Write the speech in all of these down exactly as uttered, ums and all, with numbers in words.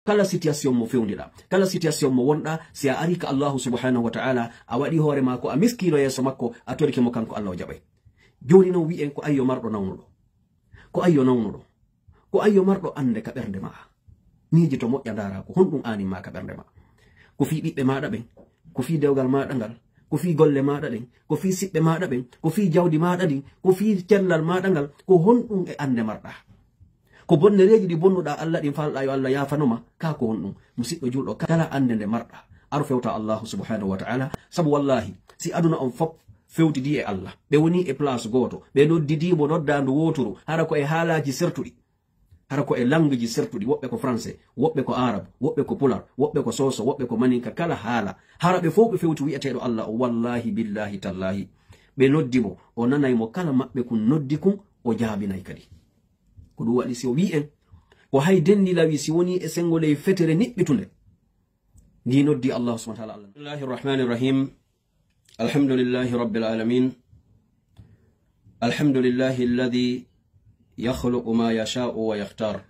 Kala situation mo fewndiɗa, kala situation mo wonɗa, si a ari ka Allahu subhanahu wa ta'ala, a waɗi hoore ma ko a miskino yeeso makko, a torike mo kanko Allah o jaɓay. Joni non wi'en ko ayyo marɗo nawnuɗo. Ko ayyo nawnuɗo. Ko ayyo marɗo ande ka ɓernde ma. Miiji to moƴƴa ndara ko honɗum anin ma ka ɓernde ma. Ko fii ɓiɓɓe maɗa ɓen, ko fii dewgal maɗa ngal, ko fii golle maɗa ɗen, ko fii siɓɓe maɗa ɓen, ko fii jawdi maɗa ɗin, ko fii cellal maɗa ngal, ko honɗum e ande marɗa. Ko bonnereeji ɗi bonnuɗa Allah ɗin falɗa yo Allah yaafanoma, ka ko honɗum? Musiɗɗo julɗo, kala ande nde marɗa, ar fewta Allahu subhanahu wa ta'ala, sabu wallahi, si aduna on fop fewtidi e Allah, ɓe woni e place gooto, ɓe noddidi mo noddandu wooturu, hara ko e haalaaji sertuɗi, hara ko e langueji sertuɗi, woɓɓe ko français, woɓɓe ko arabe, woɓɓe ko pular, woɓɓe ko soso, woɓɓe ko maninka, kala haala, hara ɓe fof ɓe fewti wi'eteeɗo Allah o, wallahi, billahi, tallahi, ɓe noddi mo, o nanay mo kala maɓɓe kun noddi kun, o jaabinay kadi. Ko ɗum waɗi si o wi'i en, ko hay denndi lawi si woni e senngo ley fetere niɓɓitunde. Ndi noddi Allah subhanahu wa ta'ala Allah. بسم الله الرحمن الرحيم. الحمد لله رب العالمين. الحمد لله الذي يخلق ما يشاء ويختار.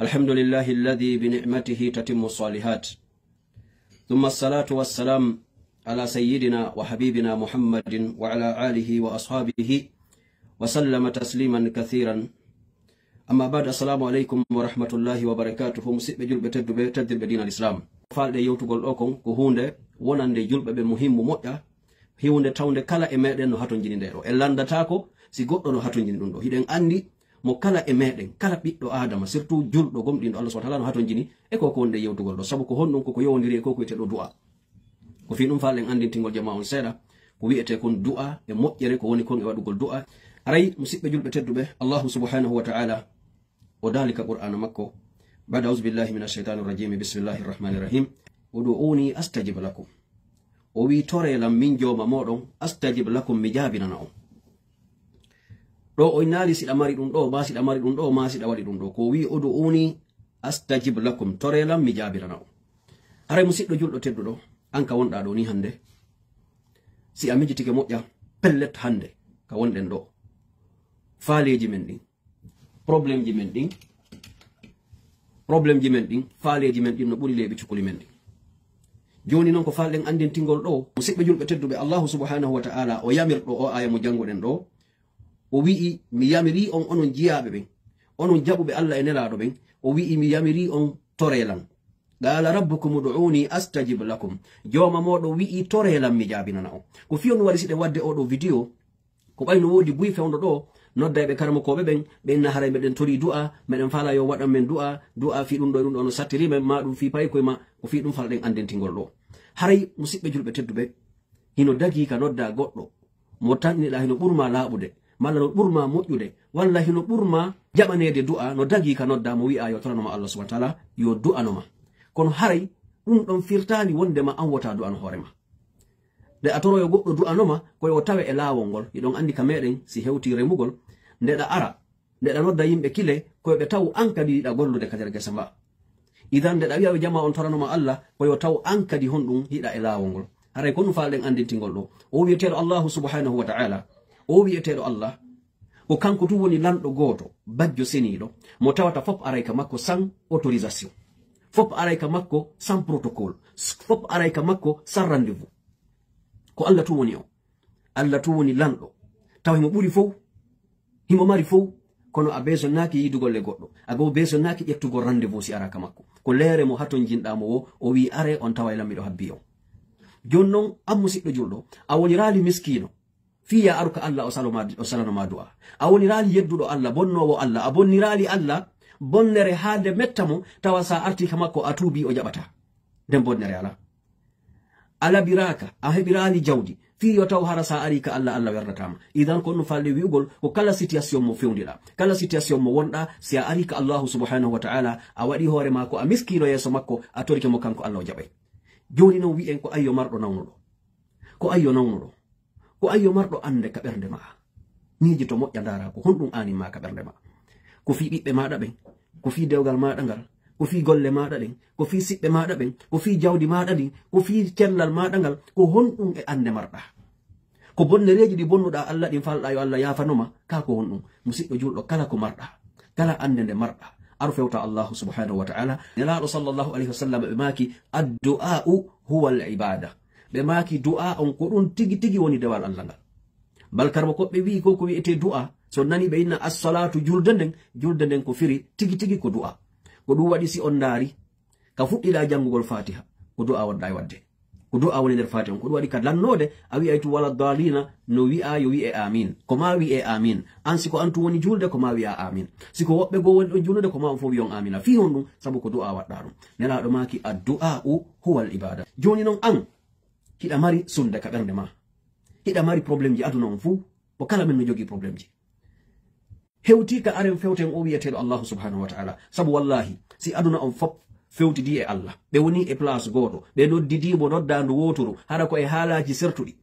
الحمد لله الذي بنعمته تتم الصالحات. ثم الصلاة والسلام على سيدنا وحبيبنا محمد وعلى آله وأصحابه وسلم تسليما كثيرا. أما بعد، السلام عليكم ورحمة الله وبركاته. Musiɓɓe julɓe tedduɓe, teddirɓe diina Islam. Falɗe yewtugol ɗo kon ko huunde wonande julɓe ɓe muhimmu moƴƴa, huunde tawnde kala e meɗen no hatonjini nde ɗo. En lanndataako si goɗɗo no hatonjini ɗum ɗo. Hiɗen anndi mo kala e meɗen, kala ɓiɗɗo Adama, surtout julɗo gomɗinɗo Allah subhanahu wa ta'ala no hatonjini e ko ko wonde yewtugol ɗo. Sabu ko honɗum? Ko ko yowondiri e ko ko wi'etee ɗo du'a. Ko fii ɗum falɗen anndintingol jamaa on seeɗa, ko wi'etee kon du'a e moƴƴere ko woni kon e waɗugol du'a. Aray, musiɓɓe julɓe tedduɓe, Allahu subhanahu wa ta'ala o daali ka Qur'aana makko, بعد أعوذ بالله من الشيطان الرجيم، بسم الله الرحمن الرحيم، ادعوني أستجب لكم. O wi'i, "Toree lan min jooma mooɗon, astajib lakum, mi jaabinana on." Ɗo o innaali siɗa mari ɗum ɗo, maa siɗa mari ɗum ɗo, maa siɗa waɗi ɗum ɗo. Ko o wi'i, "Udu'uni astajib lakum, toree lan mi jaabinana on." Haray musiɗɗo julɗo tedduɗo, an ka wonɗa ɗo ni hannde, si a mijitike moƴƴa, pellet hannde ka wonɗen ɗo, faaleeji men ɗin, problème ji men ɗin, problème ji men ɗin, faaleeji men ɗin no ɓuri leeɓi cukuli men ɗin. Jooni non ko falɗen anndintingol ɗo, musiɓɓe julɓe tedduɓe, Allahu subhanahu wa ta'ala o yamirɗo o aya mo jannguɗen ɗo, o wi'i, "Mi yamiri on onon jiyaaɓe ɓen, onon jaɓuɓe Allah e Nelaaɗo ɓen, o wi'i, 'Mi yamiri on toree lan.'" "Qala rabbukum ud'uni astajib lakum." Jooma mooɗon wi'i, "Toree lan mi jaabinana on." Ko fii on waɗi siɗen waɗde oɗo vidéo, ko ɓay no woodi buy fewndo ɗo, nodday ɓe karamokooɓe ɓen, ɓe inna haray meɗen torii du'a, meɗen faalaa yo waɗan men du'a, du'a fii ɗum ɗo e ɗum ɗo no sattiri men, maa ɗum fii paykoy ma, ko fii ɗum falɗen anndintingol ɗo. Haray musiɓɓe julɓe tedduɓe, hino dagii ka noddaa goɗɗo mo tanniɗaa hino ɓurmaa laaɓude, malla no ɓurmaa moƴƴude, walla hino ɓurmaa jaɓaneede du'a, no dagii ka noddaa mo wi'aa yo toranoma Allah subhanahu wa ta'ala, yo du'anoma. Kono haray ɗum ɗon firtaali wondema an wota du'ano hoore ma. Nde a toroyo goɗɗo du'anoma, ko yo tawe e laawol ngol. Hiɗon anndi ka meɗen, si hewti remugol, nde ɗa ara, nde ɗa nodda yimɓe kile, ko yo ɓe taw an kadi hiɗa gollude ka nder gesa mba. Idan nde ɗa wi'a yo jamaa on toranoma Allah, ko yo taw an kadi honɗum hiɗa e laawol ngol. Haray ko ɗum falɗen anndintingol ɗo. O wi'eteeɗo Allahu subhanahu wa ta'ala, o wi'eteeɗo Allah, ko kanko tun woni lanɗo gooto, bajjo seniiɗo, mo tawata fop aray ka makko sans autorisation. Fop aray ka makko sans protocole. S-, fop aray ka makko sans rendez-vous. Ko Allah tun woni on. Allah tun woni lanɗo. Tawa himo ɓuri fow. Himo mari fow. Kono a besonnaaki yiidugol e goɗɗo. A goo besonnaaki ƴettugol rendez-vous si ara ka makko. Ko leere mo hatonjinɗaa mo wo, o wi'i, "Aree on tawa e lan miɗo habbii on." Jooni non, an musiɗɗo julɗo, a woniraali miskiino. Fii ya aru ka Allah o saloma, o salanoma du'a. A woniraali yedduɗo Allah, bonnoowo Allah, a bonniraali Allah, bonnere haa nde metta mo, tawa sa artii ka makko a tuubii o jaɓataa. Nden bonnere alaa. A labiraaka, a heɓiraali jawdi, fii yo taw hara sa arii ka Allah, Allah wernataa ma. Idan ko ɗum falɗi wi'ugol, ko kala situation mo fewndiɗaa, kala situation mo wonɗaa, si a arii ka Allahu subhanahu wa ta'ala, a waɗi hoore ma ko a miskiino yeeso makko, a torike mo kanko Allah o jaɓay. Jooni non wi'en ko ayyo marɗo nawnuɗo. Ko ayyo nawnuɗo. Ko ayyo marɗo annde ka ɓernde maa. Miiji to moƴƴa ndaara ko honɗum aani maa ka ɓernde maa. Ko fii ɓiɓɓe maaɗa ɓen, ko fii dewgal maaɗa ngal, ko fii golle maaɗa ɗen, ko fii siɓɓe maaɗa ɓen, ko fii jawdi maaɗa ndin, ko fii cellal maaɗa ngal, ko honɗum e annde marɗa? Ko bonnereeji ɗi bonnuɗa Allah ɗin falɗa yo Allah yaafano ma, ka ko honɗum? Musiɗɗo julɗo, kala ko marɗa, kala annde nde marɗa, Ar fewta Allahu subhanahu wa ta'ala. Nelaaɗo sallallahu alayhi wa sallam ɓe maaki, "Addu'a'u huwa al-ibada." Ɓe maaki, "Du'a on ko ɗum tigi tigi woni dewal Allah ngal." Bal karmo ko ɓe wi'i ko ko wi'etee du'a, so nani ɓe inna as-salatu, julde nden, julde nden ko firi tigi tigi ko du'a. Ko ɗum waɗi si on ndaari, ka fuɗɗiɗa janngugol Fatiha, ko du'a wonɗa e waɗde. Ko du'a woni nder Fatiha on. Ko ɗum waɗi ka lannoode, a wi'ay tu wala dalina, no wi'a yo wi'e amin. Ko ma wi'e amin. An si ko an tu woni julde, ko ma wi'a amin. Si ko woɓɓe goo woni ɗon julnude, ko ma on fof wi'on amina. Fii honɗum? Sabu ko du'a waɗɗa ɗum. Nelaaɗo maaki, "Addu'a'u huwal ibada." Jooni non an, hiɗa mari sunde ka ɓernde ma. Hiɗa mari problème ji aduna on fuu. Ko kala men no jogii problème ji. Hewti ka aren fewten o wi'eteeɗo Allahu subhanahu wa ta'ala. Sabu wallahi, si aduna on fop fewtidi e Allah, ɓe woni e place gooto, ɓe noddidi mo noddaandu wooturu, hara ko e haalaaji sertuɗi,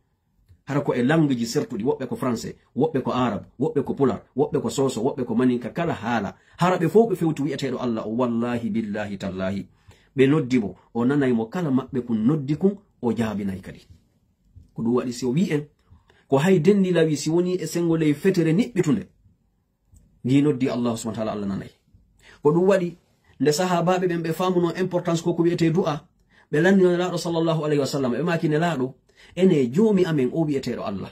hara ko e langueji sertuɗi, woɓɓe ko français, woɓɓe ko arab, woɓɓe ko pular, woɓɓe ko soso, woɓɓe ko maninka, kala haala, hara ɓe fof ɓe fewti wi'eteeɗo Allah o, wallahi, billahi, tallahi, ɓe noddi mo, o nanay mo kala maɓɓe kun noddi kun, o jaabinay kadi. Ko ɗum waɗi si o wi'i en, ko hay denndi lawi si woni e senngo ley fetere niɓɓitunde, ndi noddi Allah subhanahu wa ta'ala, Allah nanay. Ko ɗum waɗi nde sahaabaaɓe ɓen ɓe faamuno importance ko ko wi'etee du'a, ɓe lanndino Nelaaɗo sallallahu alayhi wa sallam, ɓe maaki, "Nelaaɗo, ene Joomi amen o wi'eteeɗo Allah,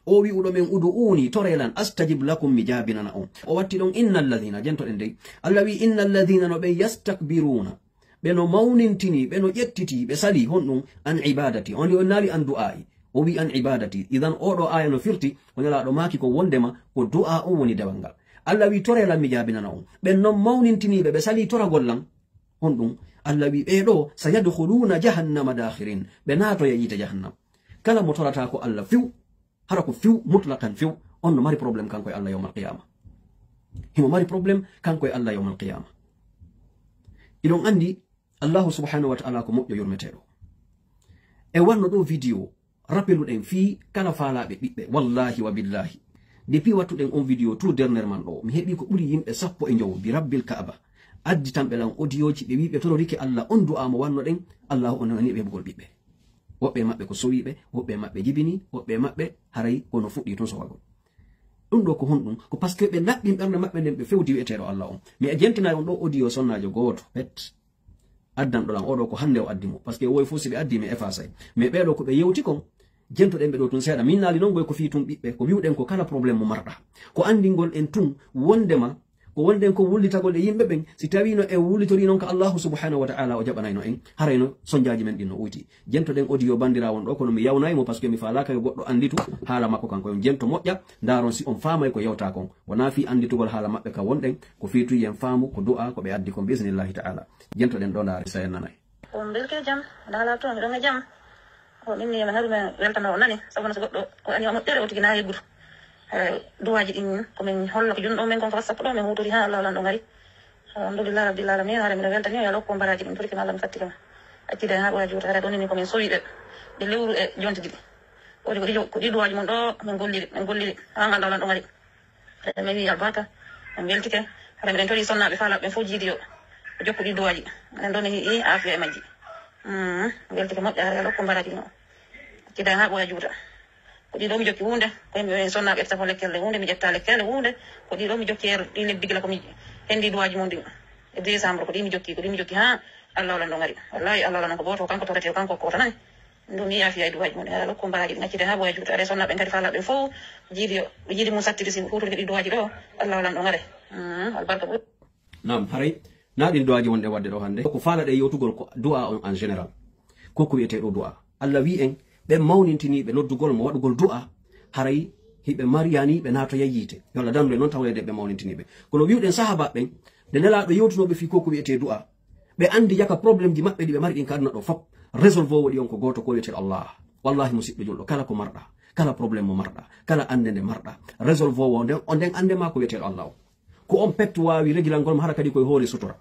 o wi'uɗo men, 'Udu'uuni, toree lan, astajib lakum, mi jaabinana on.'" O watti ɗon, "Innal ladhina", jento ɗen dey. Allah wi'i, "Innal ladhina", no ɓen, "yastakbiruuna", ɓe no mawnintini, ɓe no ƴettiti, ɓe sali honɗum? "An ibadati." On o naali "an du'aa'i", o wi'i "an ibadati". Idan oɗo aya no firti ko Nelaaɗo maaki ko wondema ko du'a on woni dewal ngal. Allah wi'i, "Toree lan, mi jaabinana on." Ɓen non mawnintiniiɓe, ɓe sali toragol lan. Honɗum? Allah wi'i, "Ɓee ɗo, sayadkhuluna jahannama dakhirin." Ɓe naatoya yiite jahannam. Kala mo torata ko Allah fiw, hara ko fiw, mutlaqan fiw, on no mari problème kanko e Allah yawmal qiyama. Himo mari problème kanko e Allah yawmal qiyama. Iɗon andi Allahu subhanahu wa ta'ala ko moƴƴo yurmeteeɗo. E wanno ɗo vidéo, rappelu ɗen fii kala faalaaɓe ɓiɓɓe, wallahi wa billahi. Depuis wattuɗen on vidéo tout dernièrement ɗo, mi heɓi ko ɓuri yimɓe sappo e njowo, bi rabbil Ka'aba. Additanɓe lan audio ji, ɓe wi'i ɓe tororike Allah on du'a mo wanno ɗen, Allahu on nani ɓe heɓugol ɓiɓɓe. Woɓɓe e maɓɓe ko sowiiɓe, woɓɓe e maɓɓe jibini, woɓɓe e maɓɓe haray kono fuɗɗi tun sowagol. Ɗum ɗo ko honɗum? Ko parce que ɓe laɓɓin ɓernde maɓɓe nden, ɓe fewti wi'eteeɗo Allah on. Mi e jentinay on ɗo audio sonnaajo gooto, pet. Addanɗo lan oɗo ko hannde o addi mo. Parce que woy fof si ɓe addi mi effacay. Mais ɓee ɗo ko ɓe yewti kon, jentoɗen ɓe ɗo tun seeɗa. Min naali non goy ko fii tun ɓiɓɓe, ko wi'uɗen ko kala problème mo marɗa. Ko anndingol en tun wondema ko wonɗen ko wullitagol e yimɓe ɓen, si tawino en wullitori non ka Allahu subhanahu wa ta'ala, o jaɓanayno en, harayno sonjaaji men ɗin no uyti. Jentoɗen audio banndiraawo on ɗo, kono mi yawnay mo, parce que mi faalaaka yo goɗɗo annditu haala makko kanko. On jento moƴƴa, ndaaron si on faamay ko yewta kon. Wonaa fii annditugol haala maɓɓe ka wonɗen, ko fii tun yen faamu ko du'a ko ɓe addi kon, bi isnillahi ta'ala. Jentoɗen ɗo, ndaaren si en nanay. On mbelke jam, ndaa laa to, miɗon e jam. O inni ma haru men weltano o nani, sabu no so goɗɗo o ani o moƴƴere o tigi na yeggutu. Eh, duwaaji ɗin ko min hollo ko junɗo men kon ko WhatsApp ɗo, min huutori haa Allah lanɗo ngari. Alhamdulillah rabbil alamin, hara miɗo weltani o, yo Allah hokku on baraaji ɗin, torike ma Allah mi sattike ma. Accida haa ɓooya juuta, hara ɗon inni ko min sowi ɓe, ɓe lewru e jonte ɗiɗi. Woodi ko ɗi jo-, ko ɗi duwaaji mon ɗo min golliri, min golliri haa ngal ɗo lanɗo ngari. Eɗen memi albarka, en weltike. Hara miɗen tori sonnaaɓe faalaaɓe ɓen fof jiidi yo ɓe jokku ɗi duwaaji. Enen ɗo min yi'i aafiya e majji. Mm, weltike moƴƴa, hara yo Allah hokku baraaji no. Accida haa ɓooya juuta. Ko ɗi ɗo mi jokki wonde, ko yimɓe ɓen sonnaaɓe ƴettata fof lekkelle wonde, mi ƴetta lekkelle wonde. Ko ɗi ɗo mi jokki er ɗi lebbi gila ko mi hendi duwaaji mon ɗin. E décembre ko ɗi mi jokki, ko ɗi mi jokki haa Allah lanɗo ngari. Wallahi Allah lanɗo ko gooto, kanko torete, kanko ko nani. Ɗum mi yaafi ay duwaaji mon, yo Allah hokku baraaji ɗin, accida haa ɓooya juuta. Are sonnaaɓe ngari faalaaɓe fof, jiidi yo, jiidi mum sattiri si huutorki ɗi duwaaji ɗo, Allah lanɗo ngare. Mm, albarka ɓuri. Naam, haray, na ɗin duwaaji wonɗen waɗde ɗo hannde. Ko faalaɗen yewtugol ko du'a on en général. Ko ko wi'etee ɗo du'a. Allah wi'i en, ɓen mawnintiniiɓe noddugol mo, waɗugol du'a, haray hiɓe mariyani, ɓe naatoya yiite. Yo Allah dandu en non tawreede ɓe mawnintiniiɓe. Kono wi'uɗen sahaabaaɓe ɓen, nde Nelaaɗo yewtunooɓe fii ko ko wi'etee du'a, ɓe anndi jaka problème ji maɓɓe ɗi ɓe mari ɗin ka aduna ɗo fop, résolve wo waɗi on ko gooto, ko wi'etee Allah. Wallahi, musiɗɗo julɗo, kala ko marɗa, kala problème mo marɗa, kala annde nde marɗa, résolve wo nden, o nden annde ma ko wi'etee Allah o. Ko on pet waawi regilangol ma, hara kadi koye hoore sutura.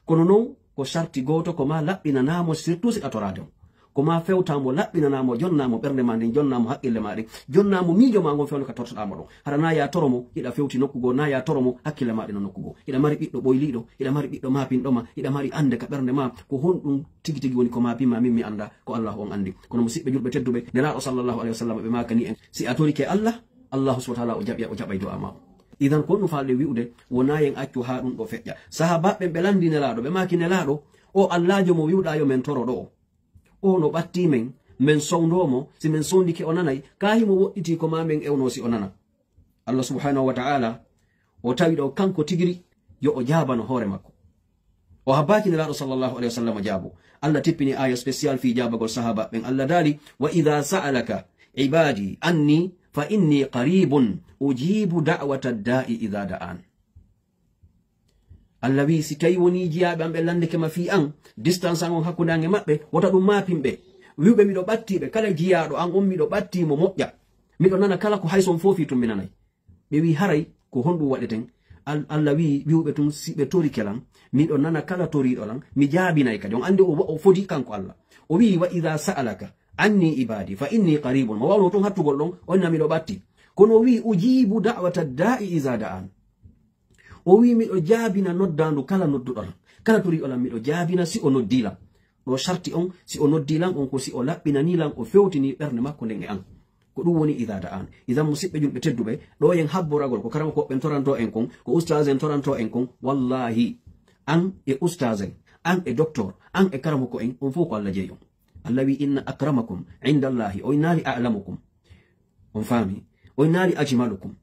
Kono non, ko sarti gooto, ko ma laɓɓinanaa mo, surtout si a toraade mo. Ko ma fewta mo, laɓɓinanaa mo, jonnaa mo ɓernde ma nden, jonnaa mo haqqille ma ɗen, jonnaa mo miijo ma ngon fewndo ka tortoɗaa mo ɗon. Hara na ya toro mo, hiɗa fewti nokku goo, na ya toro mo, hakkille ma ɗen no nokku goo. Hiɗa mari ɓiɗɗo ɓoyliiɗo, hiɗa mari ɓiɗɗo maapinɗo ma, hiɗa mari annde ka ɓernde ma, ko honɗum tigi tigi woni ko maapin ma, min mi annda, ko Allahu on anndi. Kono musiɓɓe julɓe tedduɓe, Nelaaɗo sallallahu alayhi wa sallam ɓe maakani en, si a torike Allah, Allahu subhanahu wa ta'ala o jaɓi, o jaɓay du'a ma o. Idan ko ɗum faalɗe wi'ude, wonaa en accu haa ɗum ɗo feƴƴa. Sahaabaaɓe ɓen ɓe lanndi Nelaaɗo, ɓe maaki, "Nelaaɗo, o Allaajo mo wi'uɗaa yo men toro ɗo o, o no ɓattii men, men sowndoo mo, si men sowndike o nanay, kaa himo woɗɗitii ko maa men ewnoo si o nana." Allah subhanahu wa ta'ala, o tawi ɗo kanko tigiri yo o jaabano hoore makko. O habbaaki Nelaaɗo sallallahu alayhi wa sallam jaabo. Allah tippini aaya spécial fii jaabagol sahaaba ɓen. Allah daali, "Wa idha sa'alaka ibadi anni fa inni qaribun ujibu da'wata da'i idha da'an." Allah wi'i, "Si tawi wonii jiyaaɓe am ɓe lanndike ma fii an, distance an on hakkunde an e maɓɓe, wota ɗum maapin ɓe. Wi'u ɓe miɗo ɓattii ɓe, kala jiyaaɗo an on miɗo ɓattii mo moƴƴa. Miɗo nana kala ko hay so on foofii tun mi nanay." Ɓe wi'i, "Haray ko honɗum waɗeten?" Al-, Allah wi'i, "Wi'u ɓe tun si ɓe torike lan, miɗo nana kala toriiɗo lan, mi jaabinay kadi." On anndi o, o fodi kanko Allah. O wi'i, "Wa idha sa'alaka anni ibadi fa inni qaribun." Mo waawno tun hattugol ɗon, o inna miɗo ɓattii. Kono o wi'i, "Ujibu da'wata da'i idha da'an." O wi'i, "Miɗo jaabina noddaandu kala nodduɗo lan. Kala toriiɗo lan, miɗo jaabina si o noddii lan." Ɗo sarti on, si o noddii lan on ko si o laɓɓinanii lan, o fewtinii ɓernde makko nden e an. Ko ɗum woni idha da'an. Idan musiɓɓe julɓe tedduɓe, ɗo en habboragol ko karamokooɓe ɓen torantoo en kon, ko ustaas en torantoo en kon, wallahi, an e ustaas en, an e docteur, an e karamoko en, on fof ko Allah jeyi on. Allah wi, "Inna akramakum indallahi," o innaali, "a'lamukum." On faami? O innaali, "Ajmalukum."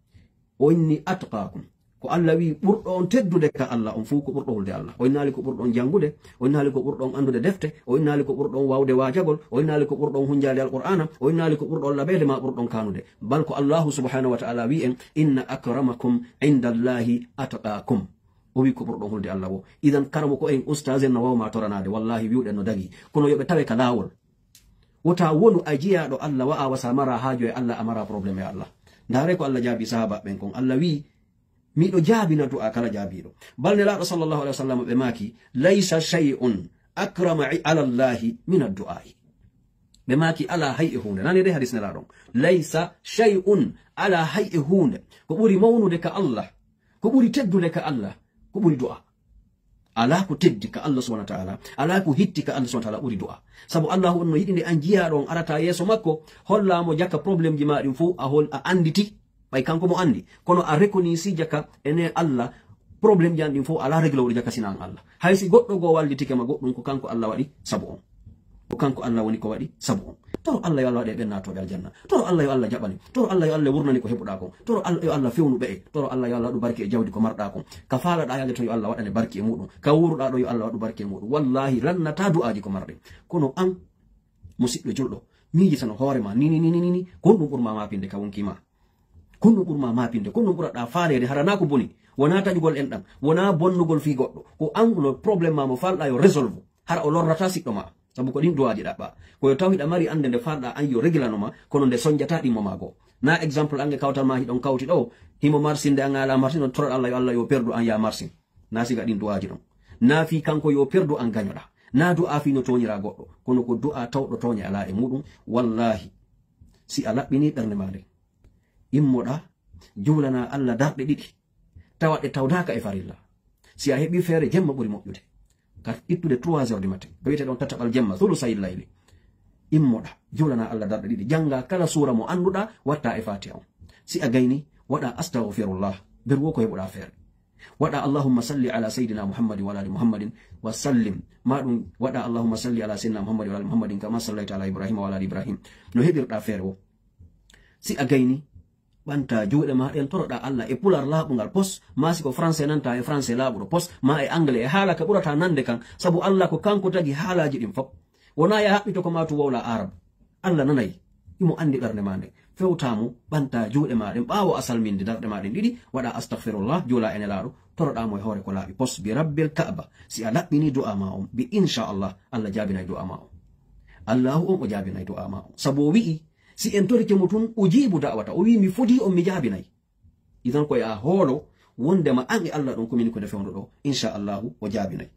O inni, "Atqaakum." Ko Allah wi, "Ɓurɗo on teddude ka Allah, on fof ko ɓurɗo hulde Allah." O innaali ko ɓurɗo on janngude, o innaali ko ɓurɗo on anndude defte, o innaali ko ɓurɗo on waawde waajagol, o innaali ko ɓurɗo on hunjaade Alqur'aana, o innaali ko ɓurɗo on labeede maa ɓurɗo on kaanude. Bal ko Allahu subhanahu wa ta'ala wi en, "Inna akramakum indallahi atqaakum." O wi ko ɓurɗo on hulde Allah wo. Idan karamoko en, ustaas en no waawmaa toranaade, wallahi wi'uɗen no dagii. Kono yo ɓe tawe ka laawol. Wota wonu a jiyaaɗo Allah, wa a wasa mara haaju e Allah, a mara problème e Allah. Ndaare ko Allah jaabi sahaaba ɓen kon. Allah wi, "Miɗo jaabina du'a kala jaabiiɗo." Bal Nelaaɗo sallallahu alaihi wasallam ɓe maaki, "Laysa shay'un akrama ala Allahi min addu'a'i." Ɓe maaki, "Alaa hay e huunde." Nani de hadis Nelaaɗo on. "Laysa shay'un," alaa hay e huunde ko ɓuri mawnude ka Allah, ko ɓuri teddude ka Allah, ko ɓuri du'a. Alaa ko teddi ka Allah subhanahu wa ta'ala, alaa ko hitti ka Allah subhanahu wa ta'ala ɓuri du'a. Sabu Allahu on no yiɗi nde an jiyaaɗo on arata yeeso makko, hollaa mo jaka problème ji maa ɗin fof, a hol-, a annditi, ɓay kanko mo anndi. Kono a reconnaît si jaka ene Allah, problème ji an ɗin fof alaa réglé oɗo jaka sina an Allah. Hay si goɗɗo goo wallitike ma goɗɗum, ko kanko Allah waɗi sabu on. Ko kanko Allah woni ko waɗi sabu on. Toro Allah yo Allah waɗe ɓen naatooɓe aljanna. Toro Allah yo Allah jaɓane. Toro Allah yo Allah wurnani ko heɓuɗaa kon. Toro Allah yo Allah fewnu ɓe'e. Toro Allah yo Allah waɗu barki e jawdi ko marɗaa kon. Ka faalaɗaa yaade ton yo Allah waɗane barki e muɗum. Ka wuuruɗaa ɗo yo Allah waɗu barki e muɗum. Wallahi lannataa du'aaji ko marɗen. Kono an, musiɗɗo julɗo, miijitano hoore maa ni, ni, ni, ni, ni, ni. Ko honɗum ɓurmaa maapinde ka wonkii maa? Ko honɗum ɓurmaa maapinde? Ko honɗum ɓuraɗaa faaleede? Hara naa ko boni. Wonaa taƴugol enɗan. Wonaa bonnugol fii goɗɗo. Ko an no problème maa mo faalɗaa yo résolve. Hara o lorrataa siɗɗo maa. Sabu ko ɗin du'aaji ɗaɓɓaa. Ko yo taw hiɗa mari annde nde faalɗaa an yo réglano ma, kono nde sonjataa ɗimmo maa goo. Naa exemple an e kawtal maa hiɗon kawti ɗo, himo marsinde an a alaa marsine, on toroɗaa Allah yo Allah yo perdu an yaa marsin. Naa siga ɗin du'aaji ɗon. Naa fii kanko yo perdu an gañoɗaa. Naa du'aa fii no tooñiraa goɗɗo. Kono ko du'aa tawɗo tooñe alaa e muɗum. Wallaahi, si a laɓɓinii ɓernde maa nden, immoɗaa, juulanaa Allah darɗe ɗiɗi, tawa ɗe tawdaaka e farilla. Si a heɓii feere, jemma ɓuri moƴƴude. Ka ittude trois heures du matin, ko wiyetee ɗon tataɓal jemma, sulusayil layli. Immoɗaa, juulanaa Allah darɗe ɗiɗi, janngaa kala suura mo annduɗaa, wattaa e Faatiha on. Si a gaynii, waɗaa astagfirullah, ber wo ko heɓuɗaa feere. Waɗaa allahumma salli ala sayyidina Muhammadin wa ala ali Muhammadin wa sallim. Maa ɗum waɗaa allahumma salli ala sayyidina Muhammadin wa ala ali Muhammadin kama sallayta ala Ibrahima wa ala ali Ibrahim. No heɓirɗaa feere wo. Si a gaynii, ɓantaa juuɗe maa ɗen, toroɗaa Allah e pular laaɓungal pos, maa si ko français nantaa e français laaɓuɗo pos, maa e anglais e haala ka ɓurataa nande kan, sabu Allah ko kanko tagi haalaaji ɗin fof. Wonaa yaa haɓɓito ko maa tun wowlaa Arab. Allah nanay, himo anndi ɓernde maa nden. Fewtaa mo, ɓantaa juuɗe maa ɗen, ɓaawo a salminde darɗe maa ɗen ɗiɗi, waɗaa astagfirullah, juulaa e Nelaaɗo, toroɗaa mo e hoore ko laaɓi pos, bi rabbil Ka'ba. Si a laɓɓinii du'aa maa on, bi inchallah, Allah jaabinay du'aa maa on. Allahu on o jaabinay du'aa maa on. Sabu o wi'i, si en torike mo tun, ujibu da'wata. O wi'i, mi fodii on, mi jaabinay. Idan ko e a hoolo wondema an e Allah ɗon ko min ko nde fewndo ɗo, inchallahu o jaabinay.